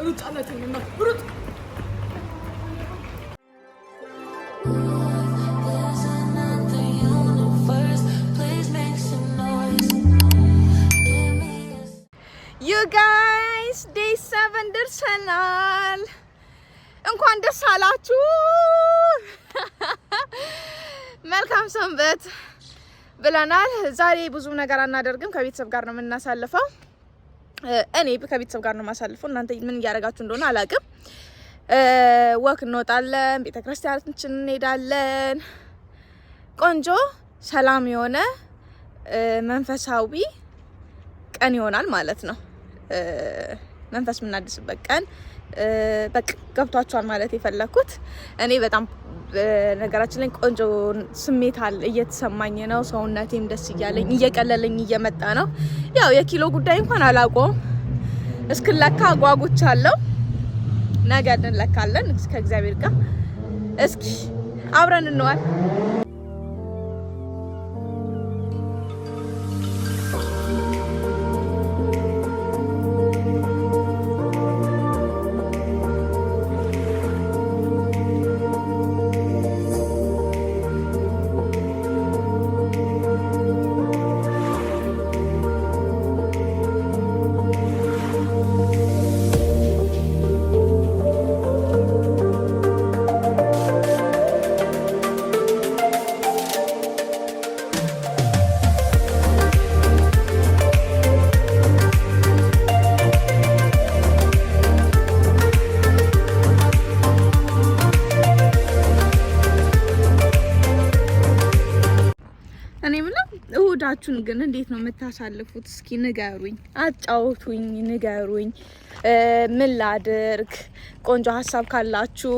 ሩጥ አላት ሩጥ። There's another universe. Please make some noise. Give me a You guys, day 7 ደርሰናል። እንኳን ደስ አላችሁ። መልካም ሰንበት ብለናል። ዛሬ ብዙ ነገር አናደርግም። ከቤተሰብ ጋር ነው የምናሳልፈው። እኔ ከቤተሰብ ጋር ነው የማሳልፈው። እናንተ ምን እያደረጋችሁ እንደሆነ አላውቅም። Walk እንወጣለን፣ ቤተ ክርስቲያናችን እንሄዳለን። ቆንጆ ሰላም የሆነ መንፈሳዊ ቀን ይሆናል ማለት ነው። መንፈስ የምናድስበት ቀን በቃ ገብቷችኋል ማለት የፈለኩት። እኔ በጣም ነገራችን ላይ ቆንጆ ስሜት አለ እየተሰማኝ ነው። ሰውነቴም ደስ እያለኝ እየቀለለኝ እየመጣ ነው። ያው የኪሎ ጉዳይ እንኳን አላውቀውም። እስክለካ ጓጉቻለሁ። ነገ እንለካለን ከእግዚአብሔር ጋር። እስኪ አብረን እንዋል። እኔ የምለው እሁዳችሁን ግን እንዴት ነው የምታሳልፉት? እስኪ ንገሩኝ፣ አጫውቱኝ፣ ንገሩኝ። ምን ላድርግ? ቆንጆ ሀሳብ ካላችሁ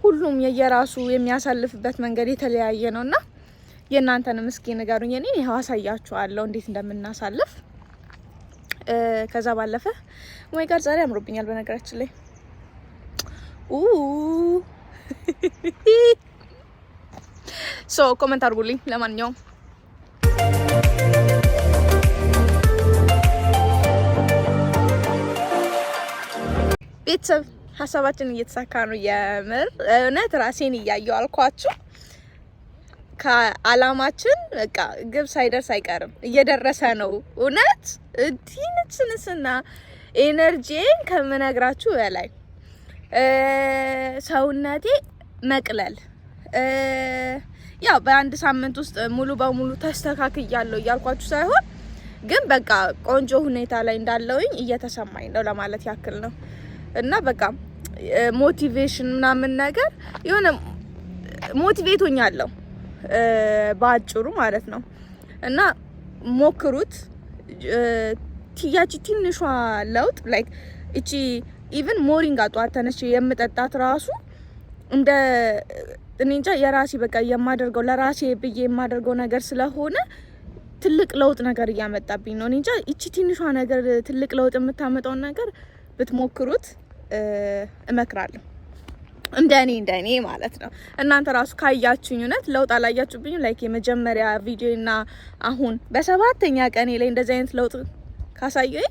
ሁሉም የየራሱ የሚያሳልፍበት መንገድ የተለያየ ነው እና የእናንተንም እስኪ ንገሩኝ። እኔ ይኸው አሳያችኋለሁ እንዴት እንደምናሳልፍ። ከዛ ባለፈ ወይ ጋር ዛሬ አምሮብኛል በነገራችን ላይ። So comment አድርጉልኝ። ለማንኛውም ቤተሰብ ሀሳባችን እየተሳካ ነው። የምር እውነት ራሴን እያየው አልኳችሁ። ከአላማችን በቃ ግብ ሳይደርስ አይቀርም፣ እየደረሰ ነው። እውነት እንዲንስንስና energy ን ከምነግራችሁ በላይ ሰውነቴ መቅለል፣ ያው በአንድ ሳምንት ውስጥ ሙሉ በሙሉ ተስተካክያለሁ እያልኳችሁ ሳይሆን ግን በቃ ቆንጆ ሁኔታ ላይ እንዳለውኝ እየተሰማኝ ነው ለማለት ያክል ነው። እና በቃ motivation ምናምን ነገር የሆነ motivate ሆኛለሁ በአጭሩ ማለት ነው። እና ሞክሩት። ያቺ ትንሿ ለውጥ like እቺ even ሞሪንጋ ጠዋት ተነስቼ የምጠጣት ራሱ እንደ እኔ እንጃ የራሴ በቃ የማደርገው ለራሴ ብዬ የማደርገው ነገር ስለሆነ ትልቅ ለውጥ ነገር እያመጣብኝ ነው። እኔ እንጃ እቺ ትንሿ ነገር ትልቅ ለውጥ የምታመጣውን ነገር ብትሞክሩት እመክራለሁ። እንደኔ ማለት ነው። እናንተ ራሱ ካያችሁኝ እውነት ለውጥ አላያችሁብኝም? Like የመጀመሪያ ቪዲዮ እና አሁን በሰባተኛ ቀኔ ላይ እንደዚህ አይነት ለውጥ ካሳየኝ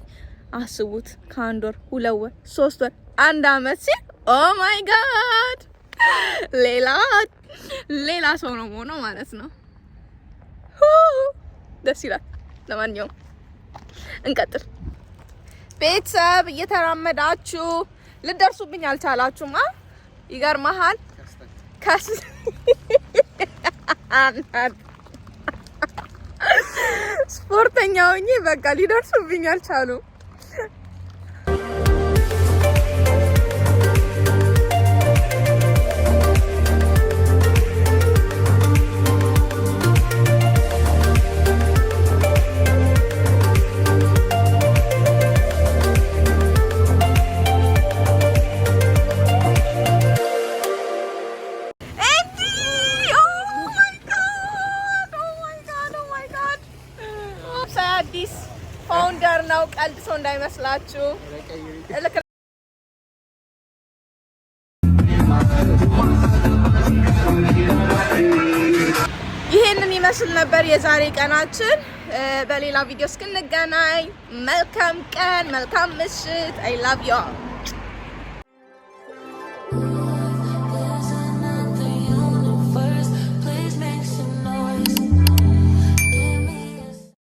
አስቡት። ከአንድ ወር፣ 2 ወር፣ 3 ወር፣ አንድ አመት ሲል oh my God ሌላ ሌላ ሰው ነው የምሆነው ማለት ነው። ደስ ይላል። ለማንኛውም እንቀጥል። ቤተሰብ እየተራመዳችሁ ልደርሱብኝ አልቻላችሁም። አ ይገርመሃል። ከስ ስፖርተኛ ሆኜ በቃ ሊደርሱብኝ አልቻሉም። እንዲ oh my God, oh my God, oh my God! አዲስ founder ነው። ቀልድ ሰው እንዳይመስላችሁ። እልክ ይሄንን ይመስል ነበር የዛሬ ቀናችን። በሌላ ቪዲዮ እስክንገናኝ መልካም ቀን፣ መልካም ምሽት። I love you all.